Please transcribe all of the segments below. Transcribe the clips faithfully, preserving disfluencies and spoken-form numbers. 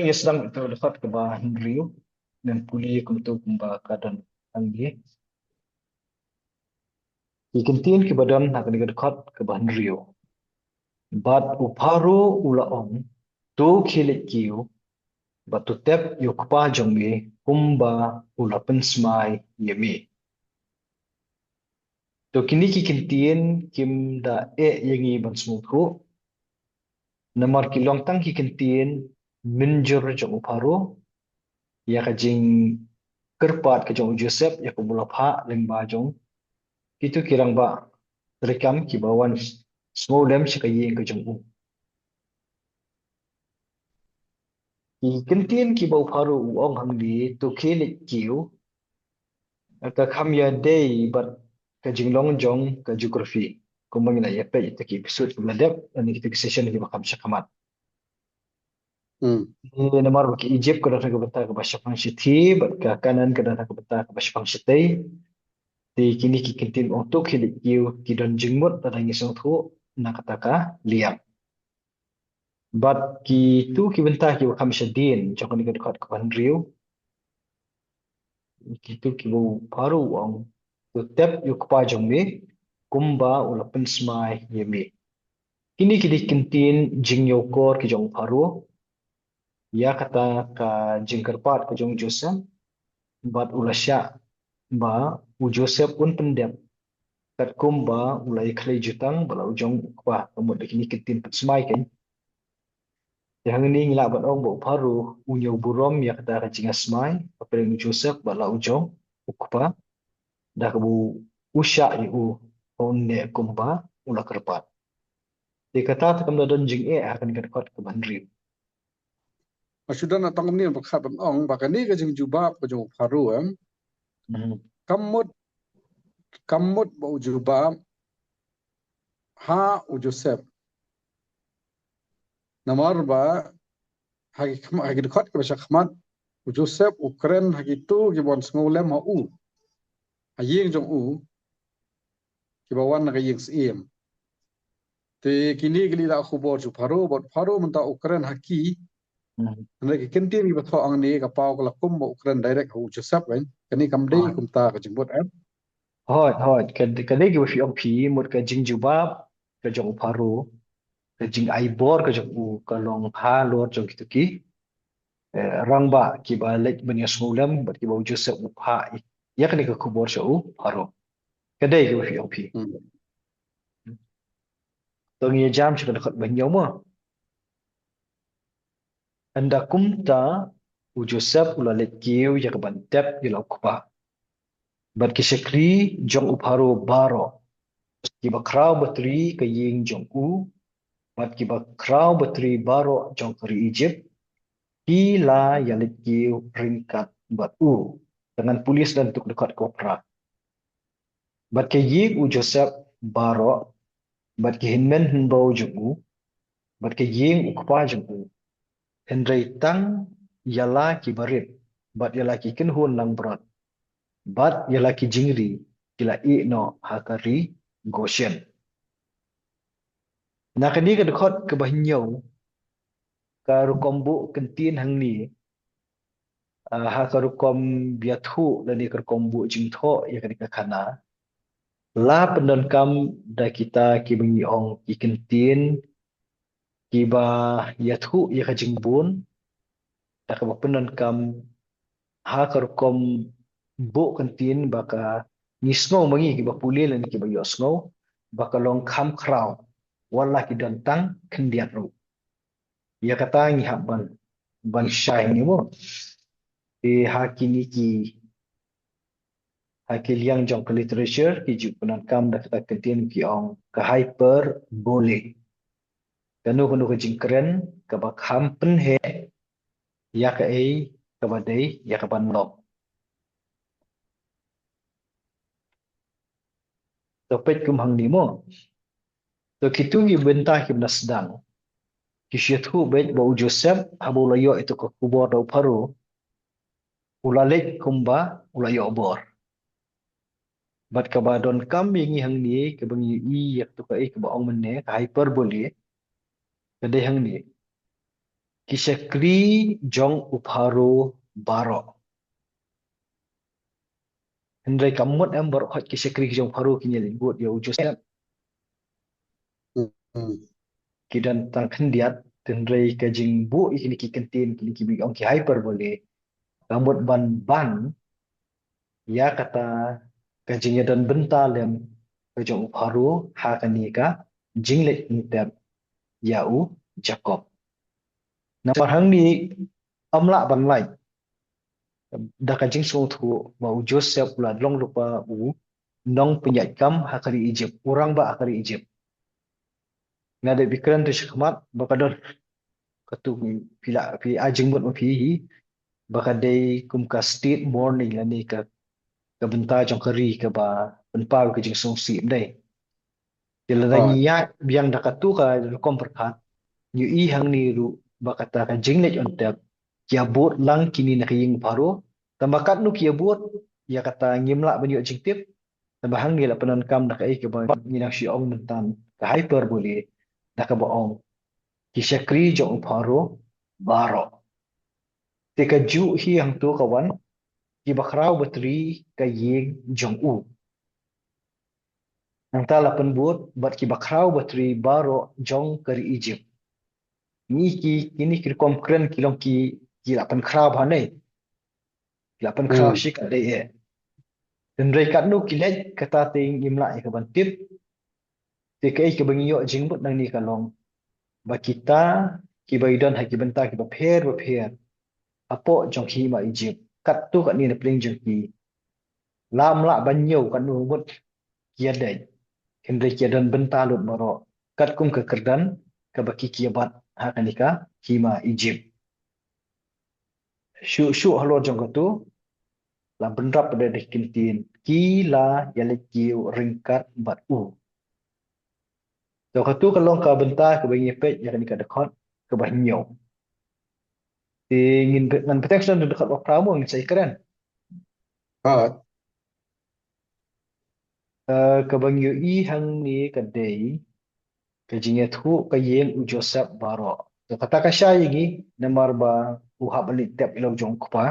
Ngi sdang ïa ka dkhot kaba hynriew, ngan pule kumto kumba ka don hangne. Ki kyntien kiba don ha kane ka dkhot kaba hynriew. Bad u Pharaoh u la ong, to khie leit kiew, bad to tep ïa u kpa jong me, kumba u la pynsmai ïa me. To kine ki kyntien kim da eh ïa ngi ban sngewthuh. Namar ki long tang ki kyntien mynjur jong u Pharaoh ïa ka jingkyrpad ka jong u Joseph ïa kaba u la phah lyngba jong kito ki rangbah treikam kiba wan sngewlem sha ka ïing ka jong u. Ki kyntien kiba u Pharaoh u ong hangne, to khie leit kiew, ka kham ïadei bad ka jinglong jong ka geography. Kumba ngi la ïa peit ïa ki episode kiba la dep, lane kita ki session kiba kham sha khmat. Hmm. Namar ba ka Egypt ka don ha ka bynta kaba shaphang shathie, bad ka Canaan ka don ha ka bynta kaba shaphang shatei. Te kine ki kyntien ong to khie leit kiew ki don jingmut lada ngi sngewthuh na kata ka liang. Bad kito ki bynta kiba kham shadien jong kane ka dkhot kaba hynriew. Kito kiba u Pharaoh u ong, to tep ïa u kpa jong me, kumba u la pynsmai ïa me. Kine ki dei ki kyntien jingïakor ki jong u Pharaoh ïa kata ka jingkyrpad ka jong u Joseph, bad u la shah ba u Joseph un pyndep katkum ba u la ïakhlei jutang bad la u jong u kpa, ka mut da kine ki kyntien pynsmai kein. Te hangne ngi lah ban ong ba u Pharaoh u ñiew burom ïa kata ka jingïasmai hapdeng u Joseph bad la u jong u kpa, da kaba u shah ïa u, un neh kumba u la kyrpad. Te kata te kam da don jingeh ha kane ka dkhot kaba hynriew. Nga shu don na tang kumne ba khat ban ong ba kane ka jingjubab ka jong u Pharaoh, em. Mhm. Kam mut, kam mut ba u jubab ha u Joseph. Namar ba ha ki khma-, ha ki dkhot kiba sha khmat, u Joseph u kren ha kito kiba wan sngewlem ha u, ha ïing jong u, kiba wan na ka ïing syiem. Te kine ki la ïoh khubor jong u Pharaoh, bad u Pharaoh mynta u kren ha ki. Hmm. Hynrei ki kyntien kiba thoh hangne ka paw ka la kum ba u kren direct ha u Joseph, kan? Kane kam dei kumta ka jingmut, em? Hooid, hooid. Ka, ka dei kiba phi ong phi, mut ka jingjubab ka jong u Pharaoh, ka jingai bor ka jong u, ka long halor jong kito ki, eh, rangbah kiba leit ban ïasngewlem bad kiba u Joseph u phah ïa kane ka khubor sha u Pharaoh. Ka dei kiba phi ong phi. Hmm. To ngin ïa jam sha ka dkhot ba hynñiew mo. Ynda kumta u Joseph u la leit kiew ïa ka ban tep ïa la u kpa. Bad ki shakri jong u Pharaoh baroh, kiba khraw batri ka ïing jong u, bad kiba khraw batri baroh jong ka ri Egypt, ki la ïa leit kiew ryngkat bad u. Te ngan pule sdang tu ka dkhot kaba phra. Bad ka ïing u Joseph baroh, bad ki hynmen hynbew jong u, bad ka ïing u kpa jong u. Hynrei tang ïa la ki barit, bad ïa la ki kynhun langbrot, bad ïa la ki jingri, ki la ïeh noh ha ka ri Goshen. Na kane ka dkhot kaba hynñiew, ka rukom buh kyntien hangne, ah, ha ka rukom ïathuh lane ka rukom buh jingthoh ïa kane ka khana. La pyndonkam da kita kiba ngi ong ki kyntien kiba ïathuh ïa ka jingbun, da kaba pyndonkam ha ka rukom buh kyntien ba ka ngi sngew ma ngi kiba pule lane kiba ïohsngew, ba ka long kham khraw, wat la ki don tang khyndiat ruh. Ïa kata ngi hap ban, ban shai ngi mo. Te ha kine ki, ha ki liang jong ka literature, ki ju pyndonkam da kata ka kyntien ki ong ka hyperbole. Kano kano ka jingkren kaba kham pynheh ïa kaei kaba dei ïa kaban long. To peit kum hangne mo. To kito ki bynta kiba la sdang, ki shu ïathuh beit ba u Joseph haba u la ïoh ïa ka khubor da u Pharaoh, u la leit kumba u la ïoh bor. Bad kaba donkam ïa ngi hangne, kaba ngi ïohi ïa kato kaei kaba ong mynne, ka hyperbole, ka dei hangne. Ki shakri jong u Pharaoh baroh. Hynrei kam mut em baroh hot ki shakri jong u Pharaoh kin ïa leit bud ïa u Joseph. Hmm. Ki don tang khyndiat, hynrei ka jingbuh ïa kine ki kyntien, kine ki ba ong ki hyperbole, ka mut ban ban ïa kata ka jingïadon bynta lem ka jong u Pharaoh ha kane ka jingleit pyntep ïa u Jakob. Namar hangne ym lah ban lait da ka jingsngewthuh ba u Joseph u la long lypa u nongpynïaid kam ha ka ri Egypt, u rangbah ha ka ri Egypt. Nga dei ba kren tu shakhmat ba ka don katu, phi la, phi ai jingmut ma phi hi ba ka dei kum ka state mourning lane ka, ka bynta jong ka ri kaba pynpaw ka jingsngewsih ym dei. Te lada ngi ïaid biang da katu ka rukom pyrkhat, ngi ïohi hangne ruh ba kata ka jingleit pyntep ki ïa bud lang kine na ka ïing u Pharaoh. Tangba katno ki ïa bud, ïa kata ngim lah ban ïoh jingtip. Tangba hangne la pyndonkam da kaei kaba ngi nang shu ong mynta, ka hyperbole, da kaba ong ki shakri jong u Pharaoh baroh. Te kajuh hi hangto ka wan, kiba khraw batri ka ïing jong u. Nangta la pynbud bad kiba khraw batri baroh jong ka ri Egypt. Ngi ki, kine ki rukom kren ki long ki, ki la pynkhraw bha ne, ki la pynkhraw shikatdei eh. Hynrei katno ki leit kata te ngim lah ïa ka ban tip. Te kaei kaba ngi ïoh jingmut nangne ka long ba kita kiba ïadon ha ki bynta kiba pher bapher hapoh jong ka hima Egypt, katto katne na pdeng jong ki, lam lah ban ñiew katno mut ki ïa leit, hynrei ki ïa don bynta lut baroh katkum ka kyrdan kaba ki, ki ïa bat ha kane ka hima Egypt. Shuh shuh halor jong katu la bynrap da ki kyntien, ki la ïa leit kiew ryngkat bad u. To katu ka long ka bynta kaba ngi peit ïa kane ka dkhot kaba hynñiew. Te ngin, ngan bteng shuwa da dkhot ba phra mo ngin sa ïa kren. Eh, kaba ngi ïohi hangne ka dei ka jingïathuh ka ïing u Joseph baroh. To kata ka shai ïa ngi namar ba u hap ban leit tep ïa la u jong u kpa.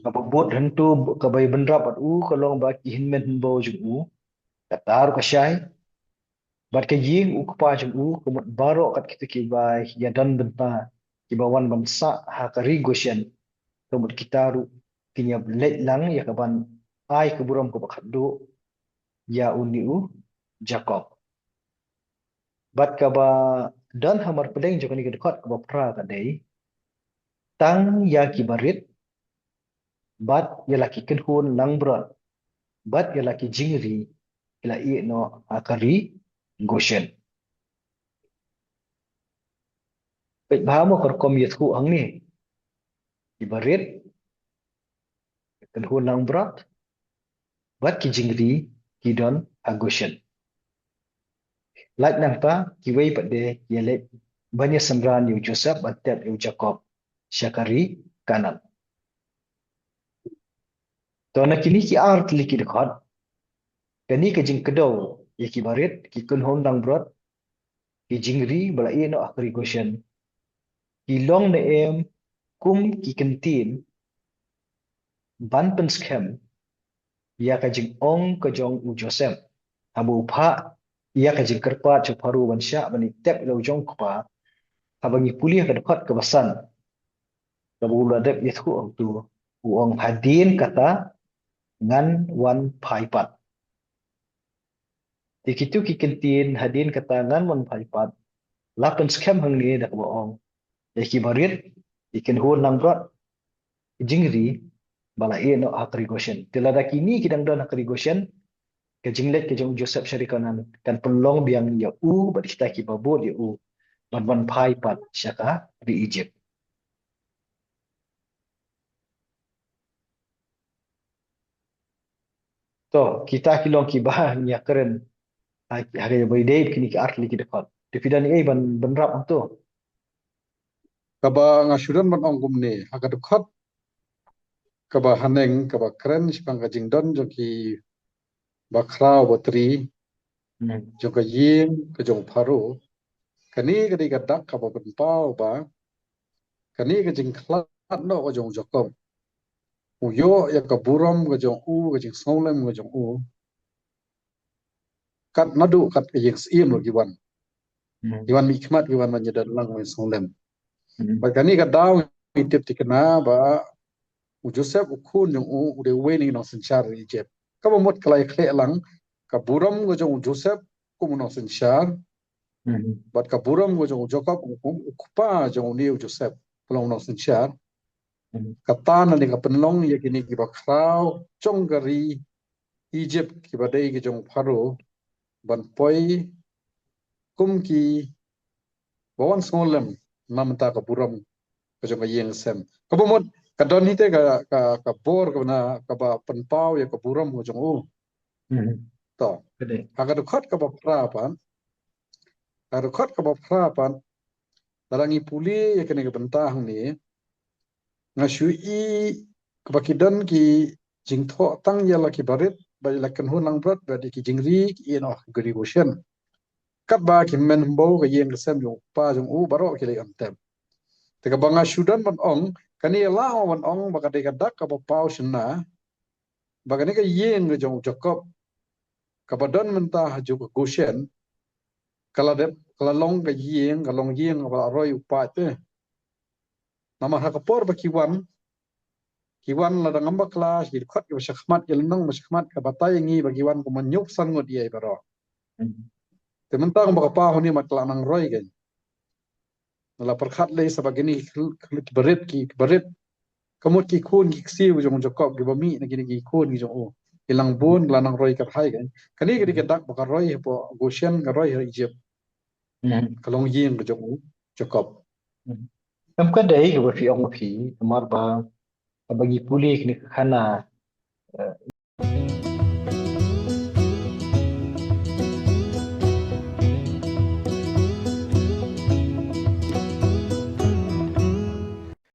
Kaba bud hangto kaba ïa bynrap bad u ka long ba ki hynmen hynbew jong u, kata ruh ka shai. Bad ka ïing u kpa jong u ka mut baroh kat kita kiba ïa don bynta kiba wan ban sah ha ka ri Goshen, ka mut kita ruh kin ïa leit lang ïa kaban ai ka burom kaba khatduh ïa une u Jakob. Bad kaba don ha mar pdeng jong kane ka dkhot kaba phra ka dei, tang ïa kiba rit bad ïa la ki kynhun langbrot bad ïa la ki jingri ki la ïeh noh ha ka ri Goshen. Peit bha mo ka rukom ïathuh hangne. Kiba rit, kynhun langbrot bad ki jingri ki don ha Goshen. Lait nangta kiwei pat de ki ïa leit ban ïa synran ïa u Joseph ban tep ïa u Jakob sha ka ri Kanaan. To na kine ki ar tylli ki dkhot, kane ka jingkdew ïa kiba rit, ki kynhun langbrot, ki jingri ba la ïeh noh ha ka ri Goshen, ki long ne em kum ki kyntien ban pynskhem ïa ka jingong ka jong u Joseph haba u phah ïa ka jingkyrpad jong u Pharaoh ban shah ban ïa tep ïa la u jong u kpa, haba ngi pule ha ka dkhot kaba san, kaba u la dep ïathuh hangto, u ong, hadien kata ngan wan phai pat. Te kitu ki kyntien hadien kata ngan wan phai pat la pynskhem hangne da kaba ong ïa kiba rit, ïa ki kynhun langbrot, ki jingri ba la ïeh noh ha ka ri Goshen. Te lada kine ki dang don ha ka ri Goshen, ka jingleit ka jong u Joseph sha ri Kanaan kan pynlong biang ïa u bad kita kiba bud ïa u ban wan phai pat sha ka ri Egypt. To, kita ki long kiba ngi ïa kren ha, ha kaba ïadei bad kine ki ar tylli ki dkhot. Te phi don ei ban, ban bynrap hangto? Kaba nga shu don ban ong kumne, ha ka dkhot kaba haneng, kaba kren shaphang ka jingdon jong kiba khraw batri jong ka ïing ka jong u Pharaoh, Kane ka dei ka dak kaba pynpaw ba kane ka jingkhlad noh ka jong u Jakob, u ïoh ïa ka burom ka jong u, ka jingsngewlem ka jong u, kat naduh kat ka ïing syiem ruh ki wan. Hmm. Ki wan mihkhmat, ki wan ban ïadon lang ban sngewlem. Hmm. Bad kane ka daw ngi tip thikna ba u Joseph u khun jong u, u dei uwei na ki nongsynshar Egypt. Kaba mut ka la ïakhleh lang ka burom ka jong u Joseph kum u nongsynshar. Hmm. Bad ka burom ka jong u Jakob kum u kpa jong une u Joseph, ka long u nongsynshar. Hmm. Kata na ne ka pynlong ïa kine kiba khraw jong ka ri Egypt kiba dei ki jong Pharaoh ban poi kum kiba wan sngewlem na bynta ka burom ka jong ka ïing sem. Kaba mut ka don hi te ka, ka, ka bor kaba na, kaba pynpaw ïa ka burom ka jong u. Hmm. To. Ka dei. Ha ka dkhot kaba phra pat, ha ka dkhot kaba phra pat, lada ngi pule ïa kane ka bynta hangne, nga shu ïohi kaba ki don ki jingthoh tang ïa la kiba rit bad ïa la kynhun langbrot bad ïa ki jingri ki ïehnoh ha ka ri Goshen. Katba ki hynmen hynbew ka ïing ka sem jong u kpa jong u baroh ki leit on tem. Te kaba nga shu don ban ong, kane la ong ban ong ba ka dei ka dak kaba paw shynna ba kane ka ïing ka jong u Jakob kaba don mynta ha ju ka Goshen, ka la dep, ka la long ka ïing, ka long ïing kaba la roi u paid te. Namar ha ka por ba ki wan, ki wan lada ngam bakla, ki dkhot kiba shakhmat, ki lynnong ba shakhmat ka batai ïa ngi ba ki wan kumba hynñiew san ngut ïa baroh. Hmm. Te mynta ba ka paw hangne mat ka la nang roi kein. La pyrkhat lei sa ba kine ki khlieh, ki barit, ki barit. Ka mut ki khun ki ksiew jong u Jakob kiba mih na kine ki khun ki jong u. Ki lang bun, la nang roi ka thai kein. Kane ka dei ka dak ba ka roi hapoh Goshen, ka roi ha Egypt. Hmm. Ka long ïing ka jong u Jakob. Hmm. Em, ka dei kaba phi ong phi, namar ba, ba ngi pule kine ki khana, eh,